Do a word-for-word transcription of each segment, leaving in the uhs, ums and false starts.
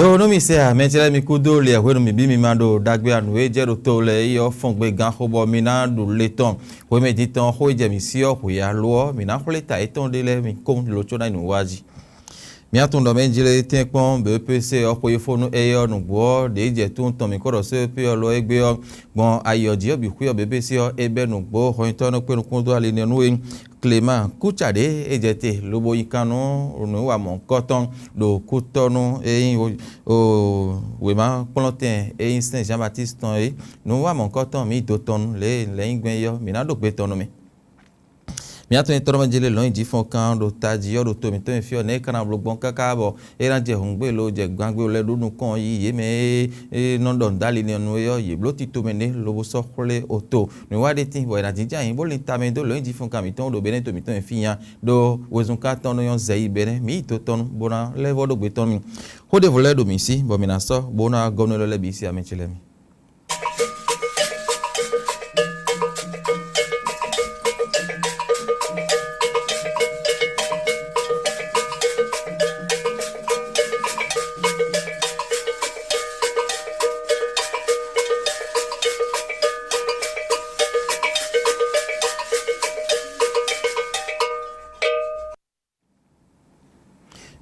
Ɖo nú mi se a, mɛ ce lɛ́ɛ mi kúdó liɛ hwenu mǐ bí mi ma ɖo ɖagbe anu e jɛ ɖo to lɛ́ɛ é ɔ́ fɔn gbe gán xo bɔ mi ná ɖu le tɔn. Hwemɛ din tɔn xó e jɛ mǐ sí ɔ́ hwe alo ɔ́, mǐ ná xwlé ta yětɔn ɖé lɛ́ɛ mi kɔn lo có ná yi nǔ wa jí. Mǐ tunwun ɖɔ mɛ jlé tɛ́nkpɔ́n B P C ɔ́ xweyífónú éyɛ́ ɔ́ nǔgbó ɔ́, ɖě jɛ tunwun tɔn mǐ kɔ ɖɔ C P ɔ́ lo égbé ɔ́, gbɔn ayi ɔ́ jí ɔ́ bǐ xwí ɔ́ B P C ɔ́ é bɛ́ nǔgbó hɔnyitɔ́ nɔ kpé nukúnnú dó ali nɛ́ nú é. Clément Kucadé é jɛ te lobo yi kan nú nǔwiwa mɔ̌hunkɔtɔn ɖo kútɔ́nú e nyí wěma kplɔ́ntɛn e nyí Sɛ́n Jean Baptiste tɔn é. Nǔwiwa mɔ̌hunkɔtɔn mǐ yi do tɔn nú lě e lɛ̌nyigbɛ́n é ɔ́, mǐ ná ɖo gbe tɔn nú mì. Mǐ atɔn nyitɔ́ ɖɔmɛ jí lě lɔ̌n nyi jí fɔ́n kan ɖo tají ɔ́ ɖo to mǐtɔn e fí ɔ́, nɛ̌ é ka ná bló gbɔn káká bɔ é ná jɛ hǔngbélo jɛ gbangbélo lɛ́ɛ ɖó nukɔn yí yě mɛ e nɔ ɖɔ nǔɖé ali nɛ́ nú é ɔ́, yě bló tito mɛ nɛ́ lobo sɔ́ xwlé oto. Nǔwiwa ɖé tíin bɔ è nǎ jínjɔ́n ayǐ bó lin tamɛ dó lɔ̌n nyi jí fɔ́n kan mǐtɔn ɖo Benɛ́ to mǐtɔn e fí nya ɖó wezun ka tɔn nɔ nyɔ́ zɛ yi Benɛ́. Mǐ yi to tɔn nú bó ná lɛ́ vɔ́ ɖó gbe tɔn nú mì. Xó ɖěvo lɛ́ɛ ɖo mǐ sí bɔ mǐ ná sɔ́ bó ná gɔ́ nú élɔ́ lɛ́ɛ bǐ sí amɛ ce lɛ́ɛ mɛ.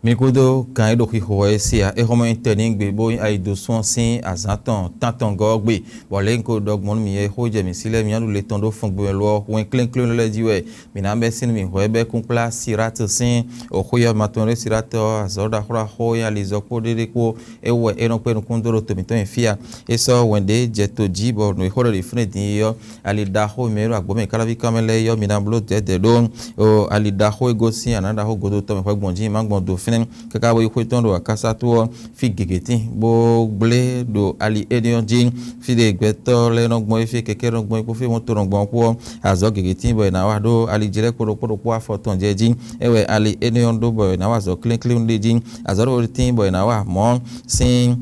Mi kúdó kan e ɖo xixo wɛ é sí ǎ. É xɔ́mɔ nyí tɛnígbe bó nyí ayidosún ɔ́ sín azǎn tɔn tántɔngɔ́ ɔ́ gbe, bɔ lě e un ko ɖɔ gbɔn nú mi é xó jɛ mǐ sí lɛ́ɛ, mi ná ɖu le tɔn ɖó fɔngbin wɛ lo ɔ́, wɛn klɛ́nklɛ́n lɛ́ɛ jí wɛ mǐ ná bɛ́ sín nú mǐ hwɛ̌ bɛ́ kún kplá Sirátu sín xwé ɔ́ ma tɔn ɖé Sirátu ɔ́, azɔ̌ ɖaxó ɖaxó e nyí alizɔ́ kpó ɖéɖé kpó é wɛ é nɔ kpé nukúnnú dó ɖo to mǐtɔn nyi fí a. É sɔ́ wɛn ɖě jɛ to jí bɔ nǔ e xó ɖɔ ɖo fínɛ́ din é ɔ́, ali ɖaxó e mɛ e ɖo agbǒ mɛ káláví kán mɛ lɛ́ɛ é ɔ́, mi ná bló dɛ̌dɛ̌ ɖó ali ɖaxó e gosín anǎ ɖaxó godo tɔn mɛ hwɛ gbɔn jí ma gbɔn do fínɛ́, káká bó yi xwé tɔn ɖo akásá tó ɔ́, fí gěgé tíin bó gblé ɖo ali énɛ́ ɔ́ jí. Fí ɖe gbɛtɔ́ lɛ́ɛ nɔ gbɔn é, fí e kɛkɛ́ nɔ gbɔn é kpó fí e mɔ̌to nɔ gbɔn ɔ́ kpó ɔ́, azɔ̌ gěgé tíin bɔ è nǎ wa ɖó ali jí lɛ́ɛ kpó ɖokpó ɖokpó afɔ tɔn jɛ jí. É wɛ ali énɛ́ ɔ́ ɖó bɔ è nǎ wa azɔ̌ klínkín ɖé jí. Azɔ̌ ɖokpó tíin bɔ è nǎ wa mɔ̌ sín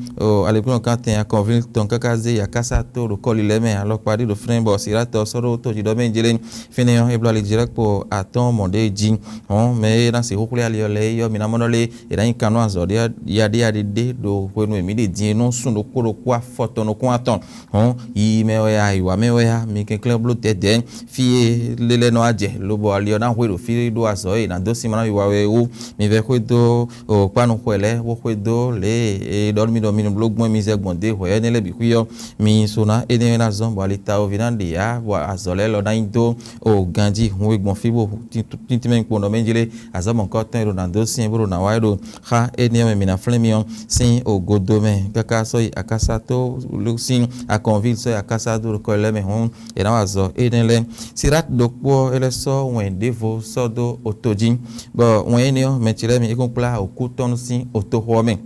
aliklúnɔkantɛn akɔnví tɔn káká zé yi akásá tó ɖo kɔli lɛ́ɛ mɛ, alɔkpa ɖé ɖo fínɛ́ bɔ Silátu ɔ́ sɔ́ ɖó tójíɖɔ mɛ jlé. Fínɛ́ ɔ́, é bló ali jlɛ́ kpo atɔ́ɔ́n mɔ̌ ɖé jí. Hɔ̌n mɛ e ná sixú xwlé ali ɔ́ lɛ́ɛ é yɔ́, mi ná mɔ nɔ lé è nǎ nyi kan nú azɔ̌ yaɖéyaɖé ɖé ɖo hwenu e mǐ ɖe din é nú sun ɖokpó ɖokpó afɔ tɔn nukún atɔn. Hɔ̌n yiyi mɛ wɛ a, ayǐwá mɛ wɛ a, mi kɛnklɛ́n bló dɛ̌dɛ̌ fí e lé lɛ́ɛ nɔ wá jɛ, lobɔ ali ɔ́ ná hwe ɖo fí ɖó azɔ̌ e è nǎ dó sin ma ná wiwa wɛ é wú. Mi vɛ́ xwedó kpánu xwɛ lɛ́ɛ, bó xwedó lě e è ɖɔ nú mi ɖɔ mi ní bló gbɔn mi zɛ gbɔn dó hwɛ énɛ́ lɛ́ɛ bǐ xwí ɔ́, mi so ná énɛ́ ɔ́ ná zɔ́n bɔ ali tawɔví ná ɖe ǎ, bɔ azɔ̌ lɛ́ɛ lɔ ná nyi dó ganjí hun e gbɔn fí bó tíntín mɛ kpo nɔ mɛ jlé. Azɔ̌ mɔ̌hunkɔtɔn e ɖo nǎ dó syɛ́n bó ɖo nǎ wa é ɖo xá énɛ́ ɔ́ mɛ mǐ ná flɛ́n mi ɔ́ sín ogodo mɛ káká sɔ́ yi akásá tó sín akɔnví sɔ́ yi akásá dó ɖo kɔ lɛ́ɛ mɛ hɔn è nǎ wa azɔ̌ énɛ́ lɛ́ɛ. Silátu ɖokpó ɔ́, é lɛ́ sɔ́ wɛn ɖěvo sɔ́ dó oto jí, bɔ wɛn énɛ́ ɔ́, mɛ ce lɛ́ɛ mi é kún kplá wǔkútɔ́nu sín otoxo ɔ́ mɛ.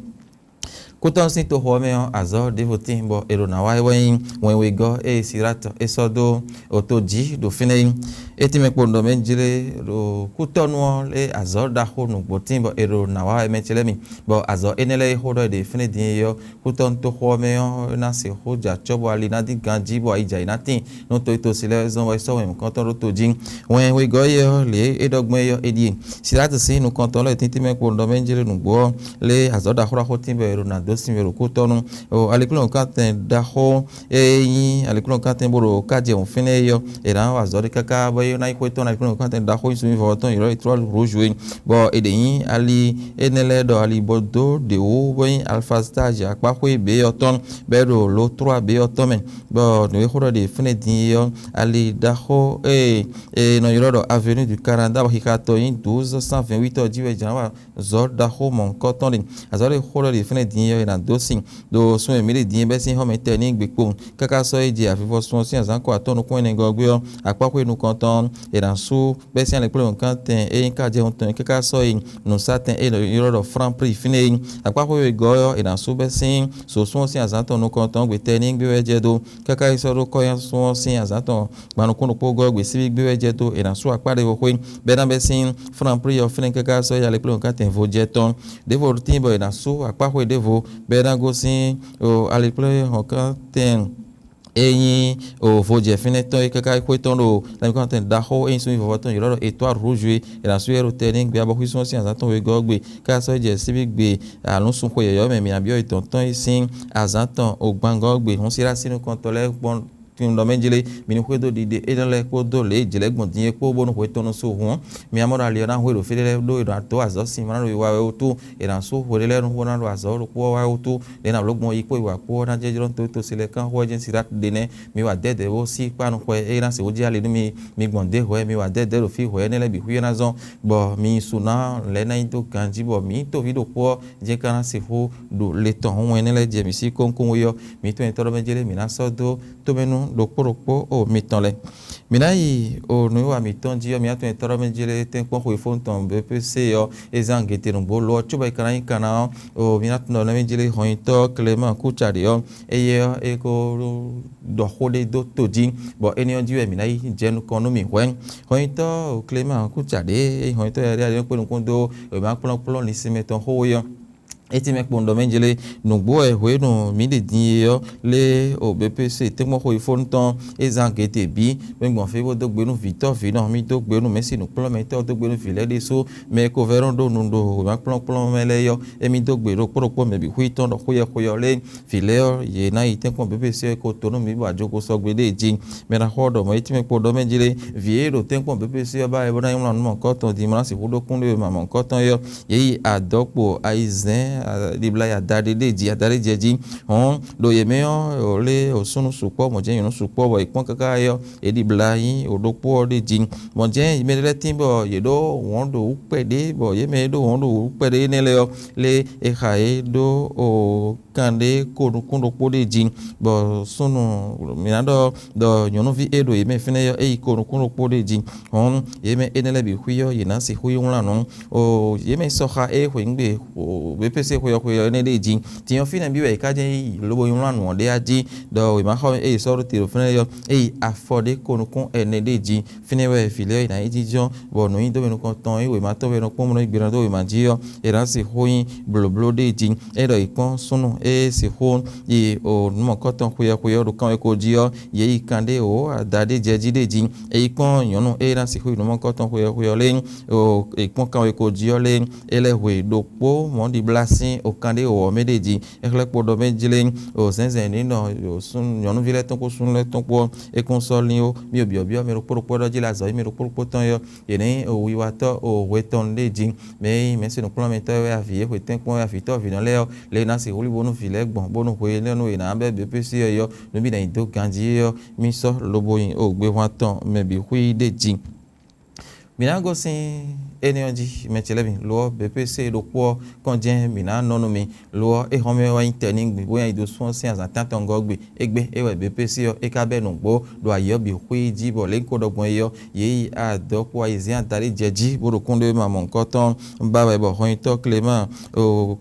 Kútɔ́nu sín toxo ɔ́ mɛ ɔ́, azɔ̌ ɖěvo tíin bɔ è ɖo nǎ wa é wɛ nyí wɛn wegɔ́ e Silátu é sɔ́ dó oto jí ɖo fínɛ́ é. É tínmɛ kpo ɖɔ mɛ jlé ɖo kútɔ́nu ɔ́ lé azɔ̌ ɖaxó nǔgbó tíin bɔ è ɖo nǎ wa wɛ mɛ ce lɛ́ɛ mi, bɔ azɔ̌ énɛ́ lɛ́ɛ e xó ɖɔ è ɖe fínɛ́ din é ɔ́, kútɔ́nu toxo ɔ́ mɛ ɔ́ ná sixú jɛ acɔ́ bɔ ali ná dín ganjí bɔ ayi jɛ ayǐ ná tíin nú toyítosi lɛ́ɛ zɔn bɔ é sɔ́ wɛn nǔkɔntɔn ɖó to jí. Wɛn wegɔ́ é ɔ́, lě e é ɖɔ gbɔn é ɔ́, é ɖíe: Silátu sín nukɔntɔn lɛ́ɛ tíntín mɛ kpo ɖɔ mɛ jlé nǔgbó ɔ́, lé azɔ̌ ɖaxó ɖaxó tíin bɔ è ɖo nǎ dó sin mɛ ɖo kútɔ́nu. Aliklúnɔkantɛn ɖaxó e nyí aliklúnɔkantɛn bó ɖo ká jɛ wǔn fínɛ́ é ɔ́, è nǎ wa azɔ̌ ɖé káká bɔ é ná nyí xwé tɔn aliklúnɔkantɛn ɖaxó nyi sunví vɔvɔ tɔn ylɔ́ yi tlɔ́ Rǔzue, bɔ è ɖě nyí ali énɛ́ lɛ́ɛ ɖɔ ali bɔ dó ɖě wú bó nyí Alfastázi akpáxwé běyɔ́ tɔn, bɔ é ɖo Lotlwa běyɔ́ tɔn mɛ, bɔ nǔ e xó ɖɔ ɖe fínɛ́ din é ɔ́, ali ɖaxó e è nɔ ylɔ́ ɖɔ Avenue du Canada bɔ xixa tɔn nyí douze cent vingt-huit ɔ́ jí wɛ jǎn wa azɔ̌ ɖaxó mɔ̌hunkɔtɔn ɖe. Azɔ̌ ɖé xó ɖɔ ɖe fínɛ́ din é ɔ́, è nǎ dó sin ɖo sun e mǐ ɖe din é bɛ́ sín xɔ́mɛ tɛnígbe kpowun káká sɔ́ yi jɛ avivɔsun ɔ́ sín azǎn ko atɔ́ nukún ɛnɛgɔ́ ɔ́ gbé ɔ́, akpáxwé nukɔntɔn è nǎ sú bɛ́ sín alɛkplɔ́nmɛkantɛn e nyí kájɛwuntɔn é káká sɔ́ yi nǔsátɛn e è nɔ ylɔ́ ɖɔ Franprix fínɛ́ é. Akpáxwé wegɔ́ ɔ́, è nǎ sú bɛ́ sín sǒsún ɔ́ sín azǎn tɔn nukɔntɔn ɔ́ gbe tɛnígbe wɛ jɛ dó káká yi sɔ́ ɖó kɔ́nyásún ɔ́ sín azǎn tɔn gban nukún ɖokpó gɔ́ gbe síbí gbé wɛ jɛ dó è nǎ sú akpá ɖěvo xwé, bɔ é ná bɛ́ sín Franprix ɔ́ fínɛ́ káká sɔ́ yi alɛkplɔ́nmɛkantɛn vo jɛ tɔn. Ɖěvo tíin bɔ è nǎ sú akpáxwé ɖěvo, bɔ é ná gosín alɛkplɔ́nmɛkantɛn E nyí o vo jɛ fínɛ́ tɔn e káká xwé tɔn ɖo lanmɛkɔntɔn ɖaxó e nyí sunví vɔvɔ tɔn ylɔ́ ɖɔ Étoile Rouge é, è nǎ sú yɛ ɖo tɛ́ n'i gbé abɔxwísun ɔ́ sín azǎn tɔn wegɔ́ ɔ́ gbe. Káká sɔ́ yi jɛ síbí gbe alǔnsun xwe yɔ̌yɔ́ mɛ mǐ ná byɔ́ yi dɔ̌n tɔn e sín azǎn tɔn ogbangɔ́ ɔ́ gbe. Hǔn Silási nukɔntɔn lɛ́ɛ kpɔ́n tunɖɔ mɛ jlé, mi ní xwedó ɖiɖe énɛ́ lɛ́ɛ kpódó lě e jǐ lɛ́ɛ gbɔn din é kpó, bónú hwe tɔn nɔ so hǔn. Mi ná mɔ ɖɔ ali ɔ́ ná hwe ɖo fí ɖé lɛ́ɛ ɖó è nɔ dó azɔ̌ sin ma ná ɖo wiwa wɛ wútu, è nǎ sú hwe ɖé lɛ́ɛ nú bó ná ɖo azɔ̌ ɖokpó ɔ́ wá wútu. Lě e nǎ bló gbɔn yi kpó yi wǎ kpó ɔ́ ná jɛ́jlɔ́ tótó si lɛ́ɛ kán xó wɛ jɛ́n si ɖó ɖe nɛ́. Mi wa dɛ̌dɛ̌ bó sí kpá nukɔn e ná sixú jí ali nú mi. Mi gbɔn dě hwɛ̌, mi wa dɛ̌dɛ̌ ɖo fí hwɛ̌ énɛ́ lɛ́ɛ bǐ xwíyɔ́ ná zɔ́n, bɔ mi yi su ná lɛ̌ ná nyí dó ganjí, bɔ mǐ yi tóví ɖokpó ɔ́ jɛ́n ka ná sixú ɖo le tɔn hɔn énɛ́ lɛ́ɛ jɛ mǐ sí kónkón wé ɔ́, mǐ tɔn nyitɔ́ ɖɔ mɛ jlé mǐ ná sɔ́ dó tómɛnú ɖokpó ɖokpó o mitɔn lɛ́ɛ. Mǐ ná yi o nǔwiwa mǐtɔn jí ɔ́, mǐ ná tɔn nyitɔ́ ɖɔ mɛ jlé tɛ́nkpɔ́n xwefónu tɔn B P C ɔ́, é zán gěte nǔgbó lo ɔ́ cóbɔ é ka ná nyí Kanaan ɔ́, o mǐ ná tɔn ɖɔ nɛ́ mɛ jlé hɔnyitɔ́ Clément Kúcaɖě ɔ́, éyɛ́ ɔ́ é ko ɖɔ xó ɖé dó to jí, bɔ énɛ́ ɔ́ jí wɛ mǐ ná yi jɛ nukɔn nú mì hwɛ̌. Hɔnyitɔ́ Clément Kúcaɖě, é nyí hɔnyitɔ́ yɛɖyɛɖyɛ kpé nukún dó wěma kplɔ́nkplɔ́n Lisinmɛ tɔn xó é ɔ́, é tínmɛ kpowun ɖɔ mɛ jlé nǔgbó wɛ hwenu mǐ ɖe din e ɔ́ lé o B P C tɛ́nkpɔ́n xweyífónú tɔn é zán gěte bǐ, bó gbɔn fí bó dó gbe nú vǐtɔ́ vǐnɔ, mì dó gbe nú mɛ̌si nǔkplɔ́nmɛtɔ́, dó gbe nú vǐ lɛ́ɛ ɖésú mɛ e ko vɛ́ nɔ ɖó nu ɖo wěma kplɔ́nkplɔ́n mɛ lɛ́ɛ é ɔ́, émí dó gbe ɖo kpó ɖokpó mɛ bǐ xwí tɔn ɖɔ xwé yɛ xwé ɔ́ lé. Vǐ lɛ́ɛ ɔ́, yě ná yi tɛ́nkpɔ́n B P C ɔ́ ko to nú mǐ bɔ ajoxo sɔgbe ɖée jí. Mɛ ná xɔ ɖɔ mɔ̌ é tínmɛ kpo ɖɔ mɛ jí lé. Vǐ e ɖo tɛ́nkpɔ́n B P C ɔ́ ba wɛ bó ná nyí wlán nú mɔ̌hunkɔtɔn din, bó ná sixú ɖó kúnɖéwéma mɔ̌hunkɔtɔn é ɔ́, yě yi adɔ̌kpo ayizɛ́n ɖibla yi adaɖé ɖé jí, adaɖé jɛ jí. Hɔ̌n ɖo yě mɛ ɔ́, wǒ lé wǒ súnnu sukpɔ́, mɔ̌ jɛ́n nyɔ̌nu sukpɔ́, bɔ è kpɔ́n káká é ɔ́, yě ɖibla nyí wǒ ɖokpó ɔ́ ɖé jí. Mɔ̌ jɛ́n mɛ ɖé lɛ́ɛ tín bɔ yě ɖó wɔ̌n ɖo wǔ kpɛɖé, bɔ yě mɛ e ɖó wɔ̌n ɖo wǔ kpɛɖé énɛ́ lɛ́ɛ ɔ́, lé è xa yě ɖó o kanɖé ko nukún ɖokpó ɖé jí, bɔ súnnu mǐ ná ɖɔ ɖɔ nyɔ̌nuví e ɖo yě mɛ fínɛ́ ɔ́, é yi ko nukún ɖokpó ɖé jí. Hɔ̌n yě mɛ énɛ́ lɛ́ɛ bǐ xwí ɔ́, yě ná sixú yi wlán nǔ. O yě mɛ sɔxa e xweyǐngbe B P C xwe ɔ́ xwe ɔ́ énɛ́ ɖée jí. Din ɔ́, fínɛ́ bí wɛ è ká jɛ́n yi lobo yi wlán nǔ ɔ́ ɖé a jí, ɖɔ wěma xɔ e yi sɔ́ ɖó te ɖo fínɛ́ ɔ́, é yi afɔ ɖé ko nukún ɛnɛ ɖé jí. Fínɛ́ wɛ vǐ lɛ́ɛ ɔ́ yi ná yi jínjɔ́n, bɔ nǔnyiɖomɛ nukɔntɔn e wěma tɔn wɛ nɔ kpɔ́n bó nɔ yi gbe ná dó wěma jí ɔ́, è nǎ sixú nyí blǒbló ɖé jí. É ɖɔ yi kpɔ́n súnnu e sixú yi o nǔ mɔ̌kɔtɔn xweyɔ́xweyɔ́ ɖo kanweko jí ɔ́, yě yi kanɖé wǒ ada ɖé jɛ jí ɖé jí. É yi kpɔ́n nyɔ̌nu e ná sixú yi nǔ mɔ̌kɔtɔn xweyɔ́xweyɔ́ lé, o è kpɔ́n kanweko jí ɔ́ lé, é lɛ́ hwe ɖokpó mɔ̌ɖibla sín o kanɖé wǒ ɔ́ mɛ ɖé jí. É xlɛ́ kpo ɖɔ mɛ jlé, o zɛ̌nzɛ̌n ní nɔ o súnnu nyɔ̌nuví lɛ́ɛ tɔn kpó súnnu lɛ́ɛ tɔn kpó ɔ́, é kún sɔ́ lín ó. Mì byɔ̌byɔ́ mɛ ɖokpó ɖokpó ɖɔ jí lɛ azɔ̌ yi mɛ ɖokpó ɖokpó tɔn é ɔ́, yě ná nyí o wiwatɔ́ o hwe tɔn ɖé jí. Mɛ e nyí mɛ̌si nǔkplɔ́nmɛtɔ́ e wɛ avǐ e xwe tɛ́nkpɔ́n wɛ avǐtɔ́ vǐnɔ lɛ́ɛ ɔ́, lě e ná sixú lí bónú vǐ lɛ́ɛ gbɔn bónú hwe énɛ́ nú è nǎ bɛ́ B P C ɔ́ yi ɔ́, nú mì ná yi dó ganjí é ɔ́, mì sɔ́ lobo nyi o gbehwan tɔn mɛ bǐ xwí ɖé jí. Mǐ ná gosín énɛ́ ɔ́ jí, mɛ ce lɛ́ɛ mi, lo ɔ́, B P C ɖokpó ɔ́ kɔn jɛ́n mǐ ná nɔ nú mi. Lo ɔ́, é xɔ́mɛ wɛ nyí tɛnígbe, bó nya yi dó sú ɔ́ sín azǎn tántɔngɔ́ gbe. Égbé é wɛ B P C ɔ́, é ka bɛ́ nǔgbó ɖo ayǐ ɔ́ bǐ xwí jí, bɔ lě e un ko ɖɔ gbɔn é ɔ́, yě yi adɔ̌ kpó ayizɛ́n adaɖé jɛ jí, bó ɖo kúnɖéwéma mɔ̌hunkɔtɔn ba wɛ, bɔ hɔnyitɔ́ Clément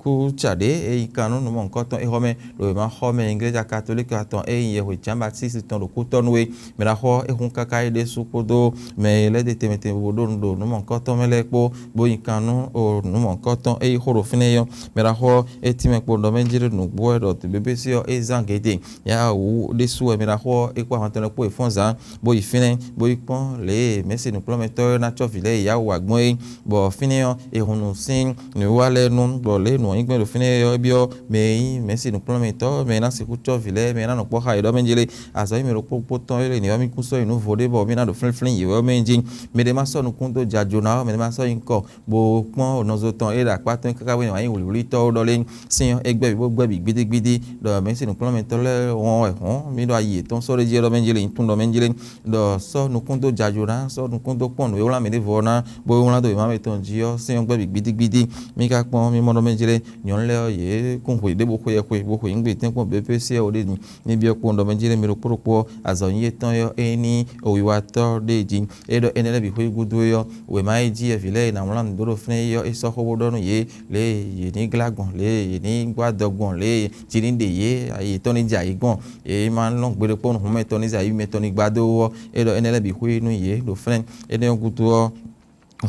Kúcaɖě e nyí kan nú nǔ mɔ̌hunkɔtɔn é xɔ́mɛ ɖo wěma xɔ́mɛ Igleja Katolíki tɔn e nyí Yɛhwe Jǎn Batisiti tɔn ɖo kútɔ́ nú é. Mɛ ɖaxó ɔ́, é hun káká é ɖésú kpódó mɛ e lɛ́ ɖe tɛnmɛ tɛnmɛ bo ɖó nǔ ɖo nǔ mɔ̌hunkɔtɔn mɛ lɛ́ɛ kpó, bó nyi kan nú nǔ mɔ̌hunkɔtɔn e yi xó ɖo fínɛ́ é ɔ́. Mɛ ɖaxó ɔ́, é tínmɛ kpo ɖɔ mɛ jlé nǔgbó wɛ ɖɔ B P C ɔ́, é zán gěde. Ya wǔ ɖésú wɛ mɛ ɖaxó ɔ́, é kpó ahwan tɔn lɛ́ɛ kpó yi fɔ́n zǎn, bó yi fínɛ́, bó yi kpɔ́n lě e mɛ̌si nǔkplɔ́nmɛtɔ́ ɔ́ ná cɔ́ vǐ lɛ́ɛ yi yá wǔ wá gbɔn é, bɔ fínɛ́ ɔ́, è hun nǔ sín nǔwiwa lɛ́ɛ nu, bɔ lě e nǔ ɔ́ nyí gbɛn ɖo fínɛ́ ɔ́, é byɔ́ mɛ e nyí mɛ̌si nǔkplɔ́nmɛtɔ́, mɛ e ná sixú cɔ́ vǐ lɛ́ɛ, mɛ e ná nɔ kpɔ́ xá yě ɖɔ mɛ jlé. Azɔ̌ yi mɛ ɖokpó ɖokpó tɔn e lě ní ɔ́, mì kún sɔ́ yi nǔ vo ɖé bɔ mì ná ɖo flínflín yě wɛ mɛ jí. Mɛ ɖé ma sɔ́ nukún dó jɛ ajo ná ɔ́, mɛ ɖé ma sɔ́ yi nukɔn, bó kpɔ́n nɔzo tɔn e ɖo akpá tɔn e káká bó nɔ wá nyí wlǐwlítɔ́ ó ɖɔ lé. Sín ɔ́, é gbɛ́ bǐ bó gbɛ́ bǐ gbídígbídí, ɖɔ mɛ̌si nǔkplɔ́nmɛtɔ́ lɛ́ɛ wɔn wɛ hɔn mì ɖo ayi yětɔn sɔ́ ɖé jí é ɖɔ mɛ jí lé, nyí tún ɖɔ mɛ jí lé. Ɖɔ sɔ́ nukún dó jɛ ajo ná, sɔ́ nukún dó kpɔ́n nǔ e wlán mǐ ɖěvo ɔ́ ná, bó wlán dó wěma mǐtɔn jí ɔ́, sín ɔ́ gbɛ́ bǐ gbídígbídí. Mì ka kpɔ́n mì mɔ ɖɔ mɛ jí lé, nyɔ̌nu lɛ́ɛ ɔ́, yě kún hwe ɖěbǔ xweyɛ́xwe, bó xwe nǔ gbe tɛ́nkpɔ́n B P C ɔ́ ɖé din. Ní byɔ́ kpowun ɖɔ mɛ jí lé mi ɖokpó ɖokpó ɔ́, azɔ̌ nyí étɔn ɔ́, é ní wiwatɔ́ ɖé jí. É ɖɔ énɛ́ lɛ́ɛ bǐ xwé gúdo é ɔ́, wěma e jí yɛvǐ lɛ́ɛ e nǎ wlán nǔ dó ɖo fínɛ́ é ɔ́, é sɔ́ xó bó ɖɔ nú yě, lě e yě ní glá gbɔn, lě e yě ní gbɔ adɔ gbɔn, lě e jí ní ɖe yě, yětɔn ní jɛ ayǐ gbɔn, yě ma nɔ gbe ɖokpó nú hǔn mɛtɔn ní zɛ ayǐ mɛtɔn ní gbá dó ó ɔ́, é ɖɔ énɛ́ lɛ́ɛ bǐ xwé nú yě ɖo fínɛ́. Énɛ́ ɔ́ gúdo ɔ́,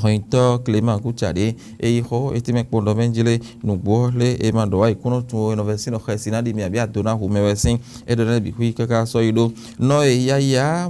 Hɔnyitɔ́ Clément Kucadé, é yí xó é tɛ́nmɛ kpɔ́n ɖɔ mɛ jlé nǔgbó lé é ma ɖɔ wá yi kúnɔ tun ó, é nɔ vɛ́ sín nɔ xɛsi ná ɖi mì abǐ ado ná hu mɛ wɛ sín. É ɖɔ lɛ́ɛ bǐ xwí káká sɔ́ yi ɖó. Nɔ e yáyá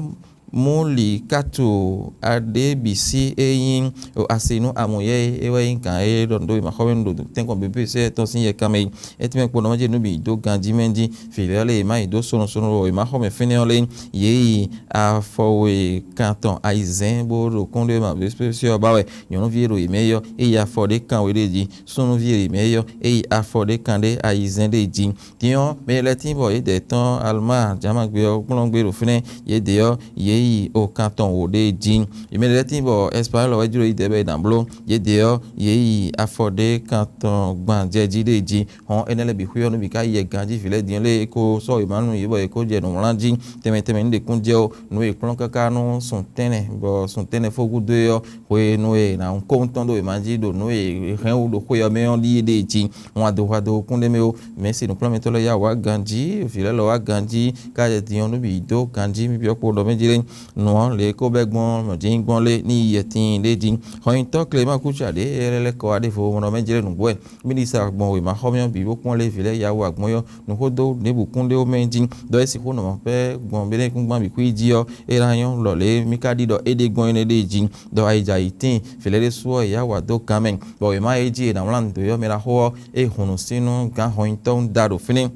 Muli Katu Adébísí e nyí asi nú amɔ̌yɛ é, é wɛ nyí gǎn e ɖɔ nǔ ɖó wěmaxɔmɛ nú ɖo tɛ́nkpɔ́n bǐbí sɛ́ tɔn sín yɛkamɛ é. É tɛ́nmɛ kpɔ́n ɖɔ mɛ jlé nǔ bǐ dó ganjí mɛ jí. Vǐ lɛ́ɛ lé yě má yi dó sɔnusɔnu wɔ wěmaxɔmɛ fínɛ́ ɔ́ lé, yě yi afɔwe kantɔn ayizɛ́n bó ɖo kúnɖéma běsúbésú ɔ́ ba wɛ. Nyɔ̌nuví e ɖo yě mɛ é ɔ́, é yi afɔ ɖé kanwe ɖé jí. Súnnuví e ɖo yě mɛ é ɔ́, é yi afɔ ɖé kanɖé ayizɛ́n ɖé jí. Din ɔ́, mɛ lɛ́ɛ tín bɔ yě dɛ tɔn Alma Jama gbé ɔ́ kplɔ́n gbé ɖo fínɛ́. Yědɛɛ ɔ́, yě yi o kantɔn wǒ ɖé jí. Mɛ lɛ́ɛ tín bɔ Ɛspanyɔ́lɔ wɛ jló yí dɛ bɔ è nǎ bló. Yědɛɛ ɔ́, yě yi afɔ ɖé kantɔn gban jɛ jí ɖé jí. Hɔn énɛ́ lɛ́ɛ bǐ xwé ɔ́, nú bǐ ká yɛ ganjí vǐ lɛ́ɛ din lé é ko sɔ́ wěma nú yě bɔ yě ko jɛ nǔ wlán jí tɛnmɛ tɛnmɛ ní ɖě kún jɛ ó. Nǔ e kplɔ́n káká nú sun tɛ́nnɛ, bɔ sun tɛ́nnɛ fó gúdo é ɔ́, hwenu e è nǎ kó tɔn ɖó wěma jí ɖo nǔ e è hɛn wú ɖo xwé ɔ́ mɛ ɔ́ ɖíe ɖe jí. Hɔn adohwado kún ɖ'é mɛ ó. Mɛ̌si nǔkplɔ́nmɛtɔ́ lɛ́ɛ yá wǎ ganjí, vǐ lɛ́ɛ lɔ wá ganjí, ká yɛ din ɔ́ nú bǐ dó ganjí mì byɔ́ kpo ɖɔ mɛ jlé. Nǔ ɔ́, lě e é ko bɛ́ gbɔn mɔ̌ jɛ́n nyí gbɔn lé ní yi yɛtín ɖé jí. Xɔnyitɔ́ Clément Kucadé é lɛ́ lɛ́ kɔ wá ɖěvo mɔnɔ mɛ jlé nǔgbó wɛ. Mì ɖi sa gbɔn wěmaxɔ mì ɔ́ bǐ bó kpɔ́n Leví lɛ́ɛ ya wú agbɔ́n ɔ́, nǔxó dó něbǔkún ɖé mɛ jí, ɖɔ é sixú nɔ mɔ pɛ́ gbɔn Benékúngban bǐ xwí jí ɔ́, é ná nyɔ́ ɖɔ lě mì ka ɖi ɖɔ é ɖe gbɔn énɛ́ ɖée jí. Ɖɔ ayǐjǎyǐ tíin, vǐ lɛ́ɛ ɖésú ɔ́, è yá wǎ dó gǎn mɛ, bɔ wěma e jí è nǎ wlán nǔ dó é ɔ́, mɛ ɖaxó ɔ́, é hun nǔ sín nú gǎn hɔnyitɔ́ da ɖo fínɛ́.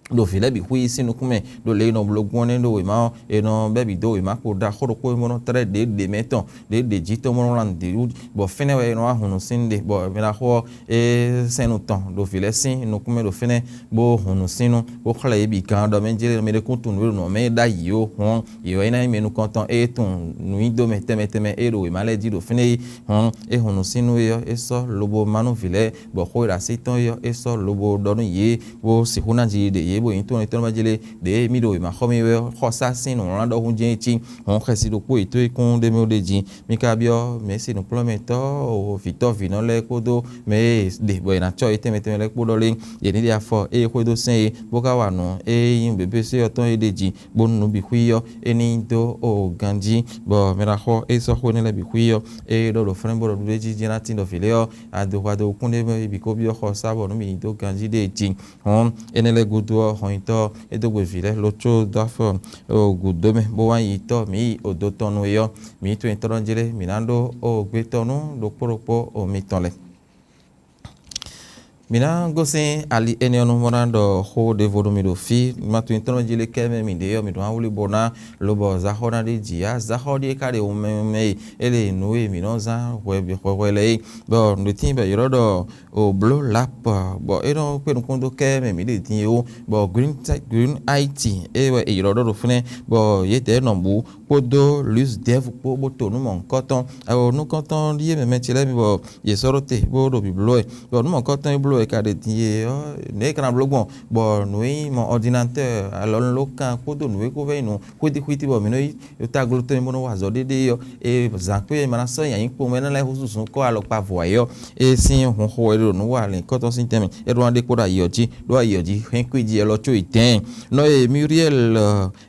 Ɖo vǐ lɛ́ɛ bǐ xwí sín nukún mɛ, ɖo lě e è nɔ bló gbɔn nɛ́ ɖo wěma ɔ́, è nɔ bɛ́ bǐ dó wěma kpo ɖaxó ɖokpó e bó nɔ tlɛ́ ɖě ɖě mɛ tɔn, ɖě ɖě jí tɔn bó nɔ wlán nǔɖé wú, bɔ fínɛ́ wɛ è nɔ wá hun nǔ sín ɖe, bɔ mɛ ɖaxó ɔ́, é sɛ́n nu tɔn ɖo vǐ lɛ́ɛ sín nukún mɛ ɖo fínɛ́, bó hun nǔ sín nu, bó xlɛ́ yě bǐ gán ɖɔ mɛ jlé mɛ ɖé kún tunwun nǔ e ɖo nǔ ɔ́ mɛ é ɖ'ayǐ ó. Hɔn yě wɛ nyí ná nyí mɛ nukɔntɔn e tunwun nǔnyiɖomɛ tɛnmɛ tɛnmɛ e ɖo wěma lɛ́ɛ jí ɖo fínɛ́ é. Hɔn é hun nǔ sín nú é ɔ́, é sɔ́ lobo má nú vǐ lɛ́ɛ, bɔ xó e ɖo así tɔn é ɔ́, é sɔ́ lobo ɖɔ nú yě, bó sixú ná ji ɖe yě, bó nyí tɔn tɔn jlé ɖě mì ɖo wěma xɔ mì wɛ ɔ́, xɔsá sín nǔwlán ɖɔhun jɛ́n é cí. Hɔn xɛsi ɖokpó yětɔn e kún ɖ'é mɛ ɖ'é jí. Mi ka byɔ́ mɛ̌si nǔkplɔ́nmɛtɔ́, vǐtɔ́vinɔ lɛ́ɛ kpódó mɛ e è ɖe bɔ è nǎ cɔ́ yě tɛnmɛ tɛnmɛ lɛ́ɛ kpó ɖɔ lé, yě ní ɖe afɔ ée xwedó sɛ́n é, bó ka wa nǔ e nyí běbésé ɔ́ tɔn é ɖ'é jí, bónú nǔ bǐ xwí ɔ́, é ní dó o ganjí, bɔ mɛ ɖaxó e sɔ́ xó énɛ́ lɛ́ɛ bǐ xwí ɔ́, é ɖɔ ɖo flɛ́n bó ɖɔ ɖuɖéjí jɛ́n ná tín ɖɔ vǐ lɛ́ɛ ɔ́, adohwadohukún ɖé mɛ bǐ ko byɔ́ xɔ sá bɔ nǔ bǐ dó ganjí ɖ'é jí. Hɔn énɛ́ lɛ́ɛ gúdo ɔ́, hɔnyitɔ́ ɔ́, é dó gbe vǐ lɛ́ɛ lo có dó afɔ o gǔdo mɛ, bó wá yi tɔ́ mǐ yi odo tɔn nú é ɔ́, mǐ yi to nyitɔ́ jlé, mǐ ná ɖó o gbetɔ́nú ɖokpó ɖokpó o mitɔn lɛ́ɛ. Mǐ ná gosín ali énɛ́ ɔ́ nú bó ná ɖɔ xó ɖěvo nú mi ɖo fí. Ma tunwun tɔn jí lé kɛ́ mɛ mǐ ɖe ɔ́, mǐ ɖo ná wlí bó ná lobɔ záxɔ ná ɖi jǐ á. Záxɔ ɖíe ka ɖe wunmɛ e é ɖe nǔ e mǐ nɔ zán hwɛ hwɛhwɛ lɛ́ɛ é. Bɔ nǔɖitín bɔ è ylɔ́ ɖɔ o bló lap, bɔ é nɔ kpé nukún dó kɛ́ mɛ mǐ ɖe din é wú, bɔ Green Tech- Green I T é wɛ è ylɔ́ ɖɔ ɖo fínɛ́, bɔ yědɛɛ nɔ bǔ kpódó Luis Dev kpó bó to nǔ mɔ̌hunkɔtɔn. Awo nukɔntɔn ɖíe mɛ mɛ ce lɛ́ɛ mi bɔ yě sɔ́ ɖó te bó ɖo bǐbló wɛ. Bɔ nǔ mɔ̌hunkɔtɔn e bló wɛ ka ɖe din e ɔ́, nɛ̌ è ka ná bló gbɔn, bɔ nǔ e nyí mɔ ordinateur, alɔnulókan kpódó nǔ e kó vɛ́ nyí nǔ xwítíxwítí bɔ mǐ nɔ yi tagló tɔn e bó nɔ wa azɔ̌ ɖéɖé ɔ́, e zǎn kpé e ma ná sɔ́ nyi anyǐkpo mɛ é ná lɛ́ húzú zun kɔ́ alɔkpa vɔ̌ ayé ɔ́, é sín hun xo wɛ ɖo nǔ wa lɛ̌nkɔ́tɔn sín tɛnmɛ, é ɖó ná ɖe kpó ɖo ayǐ ɔ́ jí, ɖó ayǐ ɔ́ jí hɛn kwíji élɔ́ có yi dɛ̌ɛn. Nɔ e Muriel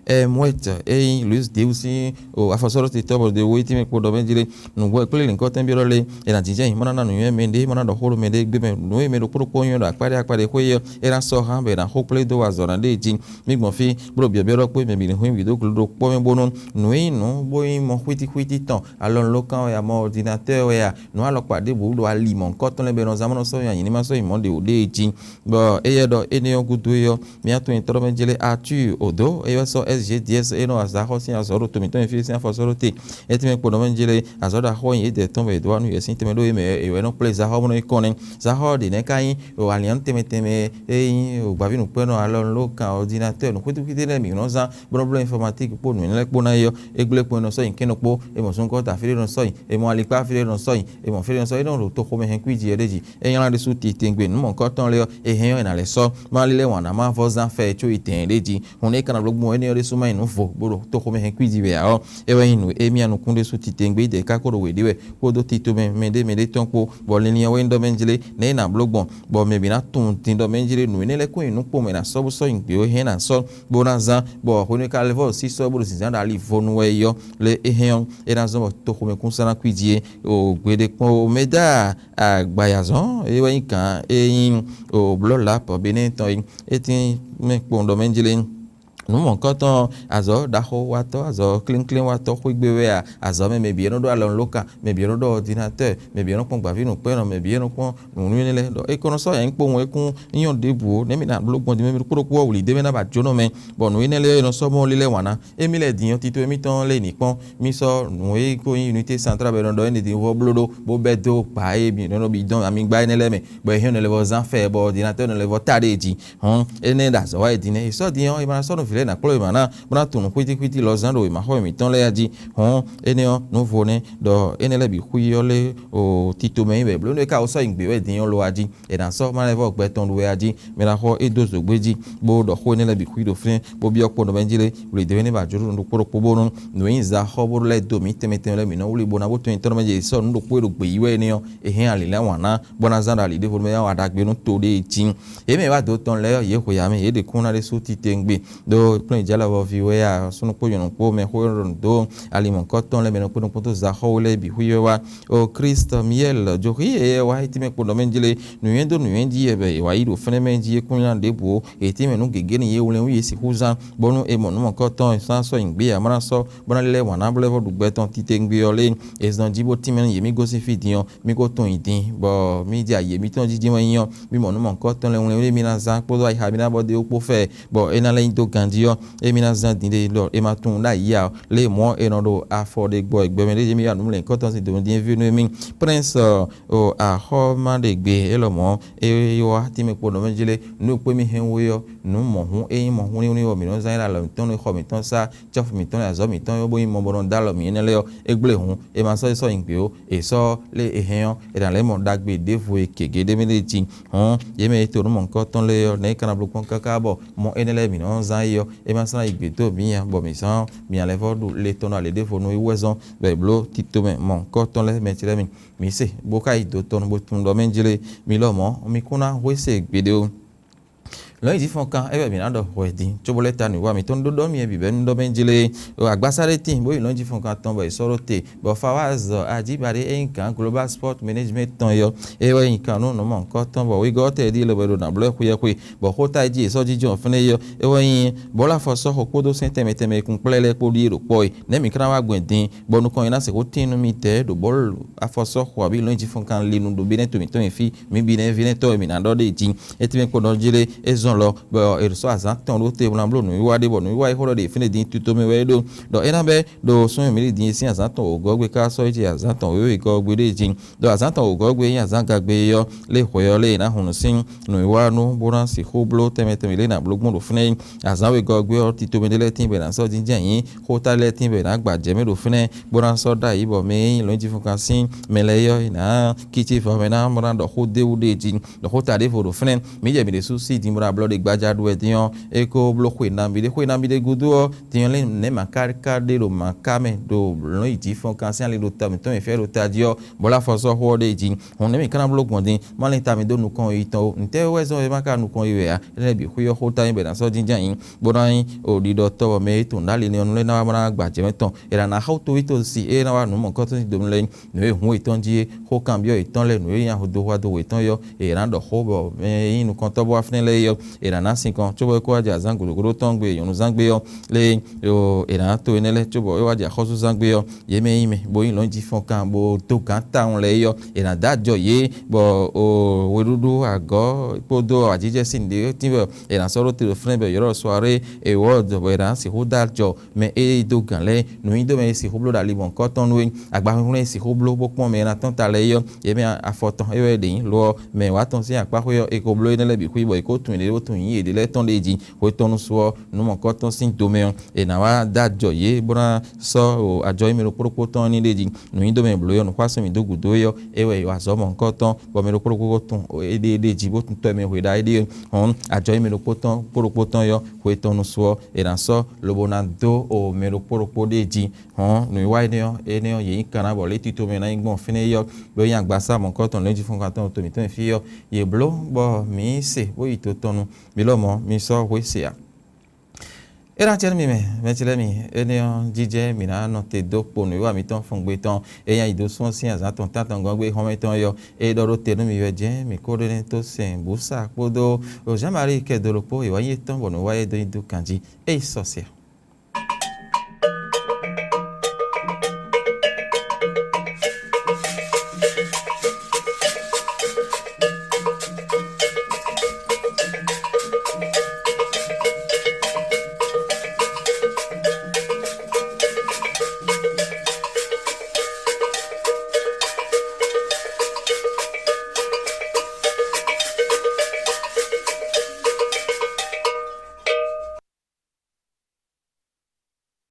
Ɛmwɛt e nyí Luis Dewu sín afɔsɔ́ɖɔtitɔ́ bɔ Dewu e tɛ́nmɛ kpo ɖɔ mɛ jí lé, nǔgbó e kplé lǐnkɔ́tɛn byɔ́ lé, è nǎ jínjɔ́n nyi, má ná ná nǔnywɛ́ mɛɖé, má ná ɖɔ xó ɖo mɛɖé gbé mɛ. Nǔ e mɛ ɖokpó ɖokpó nyɔ́ ɖo akpá ɖé akpá ɖé xwé é ɔ́, é ná sɔ́ hán bɔ è nǎ xó kplé dó wa azɔ̌ ná ɖée jí. Mì gbɔn fí bó ɖo byɔ̌byɔ́ ɖɔ kpó mɛ bǐ ní xwín bǐ dó glo ɖokpó mɛ bónú nǔ e nyí nǔ bó nyí mɔ xwítíxwítí tɔn, alɔnulókan wɛ a, mɔ ordinateur wɛ a, nǔ alɔkpa ɖěbǔ ɖo ali mɔ̌hunkɔtɔn lɛ́ɛ bɔ è nɔ zán bó nɔ sɔ́ nyi anyǐ ní ma sɔ́ nyi mɔ̌ ɖě o ɖée jí. Bɔ éyɛ́ ɖɔ énɛ́ ɔ́ gúdo é ɔ́, mía tunwun nyitɔ́ mɛ jlé Arthur Odo, é wɛ sɔ́ S G D S e nɔ wa Zaxɔ́ sín azɔ̌ ɖo to mǐtɔn e fí sín afɔsɔ́ ɖó te. É tɛ́nmɛ kpo nɔ mɛ jlé azɔ̌ ɖaxó ɔ́ nyi yědɛɛ tɔn bɔ yě dó wá nú yě sín tɛnmɛ ɖó yě mɛ, yě wɛ nɔ kplé Zaxɔ́ bó nɔ nyí kɔn nɛ́. Zaxɔ́ ɖě nɛ́ ka nyí o aliǎn tɛnmɛ tɛnmɛ e nyí o gbǎvínǔkpɛ́nɔ alɔnulókan, ordinateur, nǔ xwítíxwítí lɛ́ɛ mǐ nɔ zán bó nɔ bló informatique kpó nǔ énɛ́ lɛ́ɛ kpó ná é ɔ́, é gblé kpɔ́n nɔ sɔ́ nyi kɛ́nnɔ kpó, é mɔ zɔngɔ́ta fí ɖé nɔ sɔ́ nyi, é mɔ alikpá fí ɖé nɔ sɔ́ nyi, é mɔ fí ɖé nɔ sɔ́ nyi, é nɔ ɖo toxomɛ hɛn kwíji ɛ ɖé jí. É nylá ɖésú titewungbe nǔ mɔ̌hunkɔtɔn lɛ́ɛ ɔ́, é hɛn ɔ́, è nǎ lɛ́ sɔ́. Má lílɛ́ wǎn ná má vɔ́ zán fɛ có yi tɛ̌ɛn ɖé jí. Hun éé ka ná bló gbɔn énɛ́ ɔ́ ɖésú má nyí nǔ vo bó ɖo toxomɛ hɛn kwíji wɛ ǎ ɔ́, é wɛ nyí nǔ e mì nukún ɖésú titewungbe yi dɛ é ka ko ɖo wě ɖe wɛ kpódó tito mɛ mɛɖé mɛɖé tɔn kpó, bɔ linlin ɔ́ wɛ nyí ɖɔ mɛ jlé nɛ̌ é nǎ bló gbɔn. bɔ mɛ bǐ ná tunwun din ɖɔ mɛ jlé nǔ énɛ́ lɛ́ɛ kún nyi nǔkpɔ́n mɛ ná sɔ́ bó sɔ́ nyi gbě ó hɛn ná sɔ́ bó ná zán, bɔ hwenu e ka lɛ́ vɔ́ sísɔ́ bó ɖo zǐnzán ɖo ali vo nu wɛ é ɔ́, lě é hɛn ɔ́, é ná zɔ́n bɔ toxomɛkúnsán ná kwíji é. O gbeɖé kpɔ́n o mɛ dá agbayazɔn é wɛ nyí gǎn é nyí o blɔ̌ lǎ pɔ̌ bé nɛ́ tɔn é. É tín mɛ kpɔ́n ɖɔ mɛ jlé nǔ mɔ̌hunkɔtɔn, azɔ̌ ɖaxówatɔ́, azɔ̌ klínklénwatɔ́ xwé gbe wɛ a, azɔ̌ mɛ mɛ bǐ e nɔ ɖó alɔnulókan, mɛ bǐ e nɔ ɖó ɔdinatɛ́ɛ, mɛ bǐ e nɔ kpɔ́n gbǎvínǔkpɛ́nnɔ, mɛ bǐ e nɔ kpɔ́n nǔnywɛ́ lɛ́ɛ ɖɔ é ko nɔ sɔ́ nyɛ kpowun é kún nyɔ́ ɖěbǔ ó, nɛ̌ mì ná bló gbɔn din mɛ mì ɖokpó ɖokpó ɔ́ wlǐ d'é mɛ ná ba jónɔ mɛ, bɔ nǔ énɛ́ lɛ́ɛ e nɔ sɔ́ mɔ lé lɛ́ɛ wǎn ná. Émí lɛ́ɛ din ɔ́, tito émítɔn lɛ́ɛ ní kpɔ́n, mì sɔ́ nǔ e ko nyí unité centrale bɔ è nɔ ɖɔ é ní din vɔ bló ɖó, bó bɛ́ dó gbǎ e mǐ nɔ ɖɔ bǐ dɔn amigba énɛ́ lɛ́ɛ mɛ, bɔ è hɛn nɔ lɛ́ vɔ zán fɛ, bɔ ɔdinatɛ́ɛ nɔ lɛ́ vɔ tá ɖée jí. Hɔn énɛ́ ɖo azɔ̌ wa e din nɛ́, è sɔ́ din ɔ́, è ma ná sɔ́ nú vǐ lɛ́ɛ ná kplɔ́ è ma ná, bó ná tunwun xwítíxwítí lɔ zán ɖo wěmaxɔmɛ mǐtɔn lɛ́ɛ jí. Hɔn énɛ́ ɔ́, nǔ vo nɛ́ ɖɔ énɛ́ lɛ́ɛ bǐ xwí ɔ́ lé o tito mɛ nyí wɛ bló nú é ka ko sɔ́ nyi gbě wɛ din ɔ́ lo a jí. È nǎ sɔ́ má lɛ́ vɔ́ gbɛ tɔn ɖu wɛ a jí. Mɛ ná xɔ é dó zǒgbé jí, bó ɖɔ xó énɛ́ lɛ́ɛ bǐ xwí ɖo fínɛ́, bó byɔ́ kpɔ́ nɔ mɛ jí lé, wlǐ dɛ́nmɛ ní ba jló ɖokpó ɖokpó bónú nǔ e nyí zǎxɔ́ bó lɛ́ dó mǐ tɛnmɛ tɛnmɛ lɛ́ɛ mǐ nɔ wlí bó ná bó tɔn nyitɔ́ nɔ mɛ jɛ sɔ́ nǔ ɖokpó e ɖo gbě yí wɛ énɛ́ ɔ́, è hɛn ali lɛ́ɛ wǎn ná, bó ná zán ɖo ali ɖěvo mɛ wa ɖagbe nú to ɖé jí. Yě mɛ e wá dǒ tɔn lɛ́ɛ ɔ́, yě xwe yǎ mɛ, yě ɖe kún ná ɖésú titewungbe, ɖó kplɔ́nyijǎlɔvɔví wɛ a, súnnu kpó nyɔ̌nu kpó mɛ xó e nɔ ɖo nǔ dó ali mɔ̌hunkɔtɔn lɛ́ɛ mɛ nɔ kpó nɔ kpódó zǎxɔ́ lɛ́ɛ bǐ xwí wɛ wá. O Klíst Miyɛ́l, joxí e wɛ wá é tɛ́nmɛ kpo nɔ mɛ jlé, nǔnywɛ́ dó nǔnywɛ́ jí wɛ bɔ è wǎ yi ɖo fɛ́nɛ́ mɛ jí é kún ná ɖěbǔ ó, è tɛ́nmɛ nǔ gěgé n'i é wlɛ́n wú yě sixú zán, bónú è mɔ nǔ mɔ̌hunkɔtɔn e sɔ́ ná sɔ́ nyi gbě ǎ, bó ná sɔ́, bó ná lɛ́ wǎn ná blɛ́ vɔ́ ɖu gbɛ tɔn titewungbe ɔ́ lé. È zɔn jí bó tínmɛ nú yě mì gosín fí din ɔ́, mì ko tunwun i din, bɔ mì jɛ ayǐ mǐtɔn jí dín wɛ nyí ɔ́, mì mɔ nǔ mɔ̌hunkɔtɔn lɛ́ɛ wlɛ́n wlɛ́ mì ná zán kpódó ayixa mì ná bɔ dó kpó fɛ, bɔ é ná lɛ́ nyi dó ganjí ɔ́, émí ná zán din ɖé ɖɔ è ma tunwun ɖ'ayǐ ǎ. Lě e mɔ̌ è nɔ ɖo afɔ ɖe gbɔ gbɛmɛ ɖé mì ya nǔ mlɛ̌nkɔtɔn sín domɛ dín ví nú émí. Prince o axɔ́ ma ɖe gbe é lɔmɔ̌ é wá tínmɛ kpo nɔ mɛ jí lé, nǔ e kpé mì hɛn wú é ɔ́, nǔ mɔ̌hun e nyí mɔ húnníhúnní ɔ́, mǐ nɔ zán é ɖo alɔ mǐtɔn nú xɔ mǐtɔn sá, cɔ́fu mǐtɔn e azɔ̌ mǐtɔn e bó nyí mɔ bɔ nɔ dó alɔ mǐ énɛ́ lɛ́ɛ ɔ́, é gblé hǔn, é ma sɔ́ é sɔ́ nyi gbě ó. È sɔ́ lé è hɛn ɔ́, è nǎ lɛ́ mɔ ɖagbe ɖěvo e gěgé ɖ'é mɛ ɖ'é jí. Hɔ̌n, yě mɛ e to nǔ mɔ̌hunkɔtɔn lɛ́ɛ ɔ́, nɛ̌ é ka ná bló kpɔ́n káká bɔ mɔ énɛ́ lɛ́ɛ mǐ nɔ́ zán é ɔ́, é ma sɔ́ ná yi gbě dó mǐ ǎ, bɔ mǐ zán ɔ́, mǐ ná lɛ́ vɔ́ ɖu le tɔn ɖo alě ɖěvo nú é wú wɛ zɔ́n, bɔ è bló tito mɛ mɔ̌hunkɔtɔn lɛ́ɛ mɛ ce lɛ́ɛ mi. Mǐ se, bó ka yi dǒ tɔn bó tunwun ɖɔ mɛ jlé mi lɔmɔ̌, mi kún ná hwe se gbeɖé ó. Lɔ̌nyijǐfɔ́nkan é wɛ mǐ ná ɖɔ hwɛ din, cóbó lɛ́ ta nǔwiwa mǐtɔn ɖó ɖɔ mì e bǐ bɛ́ nú ɖɔ mɛ jlé. Agbásá ɖé tíin, bó yi lɔ̌nyijǐfɔ́nkan tɔn bɔ è sɔ́ ɖó te, bɔ Fawaz Ajíbadé e nyí gǎn Global Sport Management tɔn é ɔ́, é wɛ nyí kan nú nǔ mɔ̌hunkɔtɔn, bɔ wegɔ́ ɔ́ tɛ ɖi lobɔ è ɖo nǎ blɔ́ ɛ xwíyɛ́xwé, bɔ xóta e jí è sɔ́ jínjɔ́n fɛ́nɛ é ɔ́, é wɛ nyí bɔ̌lu afɔsɔ́xo kpódó sɛ́n tɛnmɛ tɛnmɛ e kun kplá ɛ lɛ́ɛ kpó ɖíe ɖo kpɔ́ é. Nɛ̌ mǐ ka ná wá gbɛn din, bɔ nukɔn nyi ná sixú tín nú mi dɛ̌ ɖo bɔ̌lu afɔsɔ́xo abǐ lɔ̌nyijǐfɔ́nkan linu ɖo bí nɛ́ to mǐtɔn nyi fí, mǐ bǐ nɛ́ ví nɛ́ tɔ́ e mǐ ná ɖɔ ɖe jí? É tɛ́nmɛ kpo nɔ jí lé, é zɔn lɔ, bɔ è sɔ́ azǎn tɔn ɖó te bó ná bló nǔwiwa ɖé, bɔ nǔwiwa e xó ɖɔ ɖe fínɛ́ din tito mɛ wɛ é ɖó. Ɖɔ é ná bɛ́ ɖo súnnu mǐɖidin e sín azǎn tɔn wǒgɔ́ gbe ká sɔ́ yi jɛ azǎn tɔn wěwé gɔ́ gbe ɖé jí. Ɖɔ azǎn tɔn wǒgɔ́ gbe e nyí azǎn gagbe é ɔ́, lé hwɛ ɔ́ lé è nǎ hun nǔ sín nǔwiwa nú bó ná sixú bló tɛnmɛ tɛnmɛ lě e è nǎ bló gbɔn ɖo fínɛ́ é. Azǎn wegɔ́ gbe ɔ́, tito mɛ ɖé lɛ́ɛ tíin bɔ è nǎ sɔ́ jínjɛ́n ayǐ, xóta lɛ́ɛ tíin bɔ è nǎ gba jɛ̌ mɛ ɖo fínɛ́, bó ná sɔ́ ɖ'ayǐ bɔ mɛ e nyí lɔ̌nyijǐfɔ́nkan sín mɛ lɛ́ɛ é ɔ́, è nǎ cí cí vɔ mɛ ná bó ná ɖɔ xó d'é wú ɖ'é jí. Ɖɔ xóta ɖěvo ɖo fínɛ́, mǐ jɛ mǐ ɖésú sí din bó ná blɔ́ ɖe gbájá ɖu wɛ dín ɔ́, é ko bló xwe nabí ɖé. Xwe nabí ɖé gúdo ɔ́, din ɔ́ lɛ́ nɛ̌ mǎ ká ɖe ɖo mǎ ká mɛ ɖo lɔ̌nyijǐfɔ́nkan sín ali ɖo ta mǐtɔn e fɛ́ ɖo tají ɔ́, bɔ lá fɔ sɔ́ xó ɔ́ ɖ'é jí. Hǔn nɛ̌ mǐ ka ná bló gbɔn din, má lɛ́n ta mì dó nukɔn yitɔn ó? Ntɛ́ wɛ zɔ́n é ma ka nukɔn yi wɛ ǎ? Énɛ́ bǐ xwí ɔ́ xó ta nyí bɔ è nǎ sɔ́ jínjɔ́n ayǐ, bó ná nyí ɖiɖɔtɔ́ bɔ mɛ e tunwun nǔ ɖo ali nɛ́ ɔ́ nu lɛ́ɛ ná wá bó ná gbǎ jɛ mɛ tɔn. È nǎ ná xá wú towítɔ́ si é ná wá nǔ mɔ̌hunkɔtɔn sín do nú lɛ́ɛ nǔ e hun yětɔn jí é, xó kanbyɔ́ yětɔn lɛ́ɛ, nǔ e nyí ahodohwadoho yětɔn yɔ́, è nǎ ɖɔ xó bɔ mɛ e nyí nukɔntɔ́ bó wá fínɛ́ lɛ́ɛ é ɔ́, è nǎ ná sinkɔn, cóbɔ é kó wá jɛ azǎn gǔdo gúdo tɔn gbe nyɔ̌nuzángbe ɔ́, lé è nǎ to énɛ́ lɛ́ɛ, cóbɔ é wá jɛ axɔ́súzángbe ɔ́, yě mɛ e nyí mɛ bó nyí lɔ̌nyijǐfɔ́nkan bó dó gǎn tawun lɛ́ɛ é ɔ́, è nǎ dó ajɔ yě, bɔ weɖúɖú agɔ̌ kpódó awǎjijɛ sín nǔɖé tínwɛ è nǎ sɔ́ ɖó te ɖo fínɛ́ bɔ è ylɔ́ ɖɔ soirée ewɔ́ɔd, bɔ è nǎ sixú dó ajɔ mɛ e dó gǎn lɛ́ɛ, nǔnyiɖomɛ e sixú bló ɖo ali mɔ̌hunkɔtɔn nú we, agbaxwínxwlɛ́n e sixú bló bó kpɔ́n mɛ e ná tɔ́n ta lɛ́ɛ é ɔ́, yě mɛ afɔ tɔn é wɛ é ɖe nyǐ. Lo ɔ́, mɛ wǎ tɔn sín akpáxwé ɔ́, è ko bló énɛ́ lɛ́ɛ bǐ xwí bɔ è ko tunwun yě ɖé tunwun nyǐ yěɖée lɛ́ɛ tɔn ɖ'é jí. Hwe tɔn nu su ɔ́, nǔ mɔ̌kɔ́tɔn sín domɛ ɔ́, è nǎ wá dó ajɔ yě bó ná sɔ́ ajɔ émí ɖokpó ɖokpó tɔn ní ɖ'é jí. Nǔnyiɖomɛ blǒ ɔ́, nǔxwásɛ́n mǐ dó gǔdo é ɔ́, é wɛ è wa azɔ̌ mɔ̌hunkɔtɔn bɔ mɛ ɖokpó ɖokpó ko tunwun éɖée ɖ'é jí bó tunwun tɔ́ e mɛ hwe ɖa éɖée ɔ́. Hɔn ajɔ émí ɖokpó tɔn kpó ɖokpó tɔn é ɔ́, hwe tɔn nu su ɔ́, è nǎ sɔ́ lobo ná dó o mɛ ɖokpó ɖokpó ɖ'é jí. Hɔn nǔwiwa énɛ́ ɔ́, énɛ́ ɔ́, yě nyí kanna bɔ lě tito mɛ ná nyí gbɔn fínɛ́ é ɔ́, ɖó é nyí agbaza mɔ̌hunkɔtɔn lě jí fɔ́nkantɔn to mǐtɔn fí ɔ́, yě bló bɔ mǐ yi se bó yi to tɔn nu. Mi lɔmɔ̌, mi sɔ́ hwe se ǎ. É ná cɛ nú mi mɛ, mɛ ce lɛ́ɛ mi, énɛ́ ɔ́ jijɛ mǐ ná nɔ te dó kpo nǔwiwa mǐtɔn fɔngbe tɔn e nyi ayǐdósún ɔ́ sín azǎn tɔn tántɔngɔ́ gbe xɔ́mɛ tɔn é ɔ́, é ɖɔ ɖó te nú mi wɛ jɛ́n mǐ ko ɖó énɛ́ tó sɛn bǔsa kpódó Jean-Marie kɛdo ɖokpó e wǎ nyí étɔn bɔ nǔwiwa é dó nyi dó ganjí. É yi sɔ se ǎ.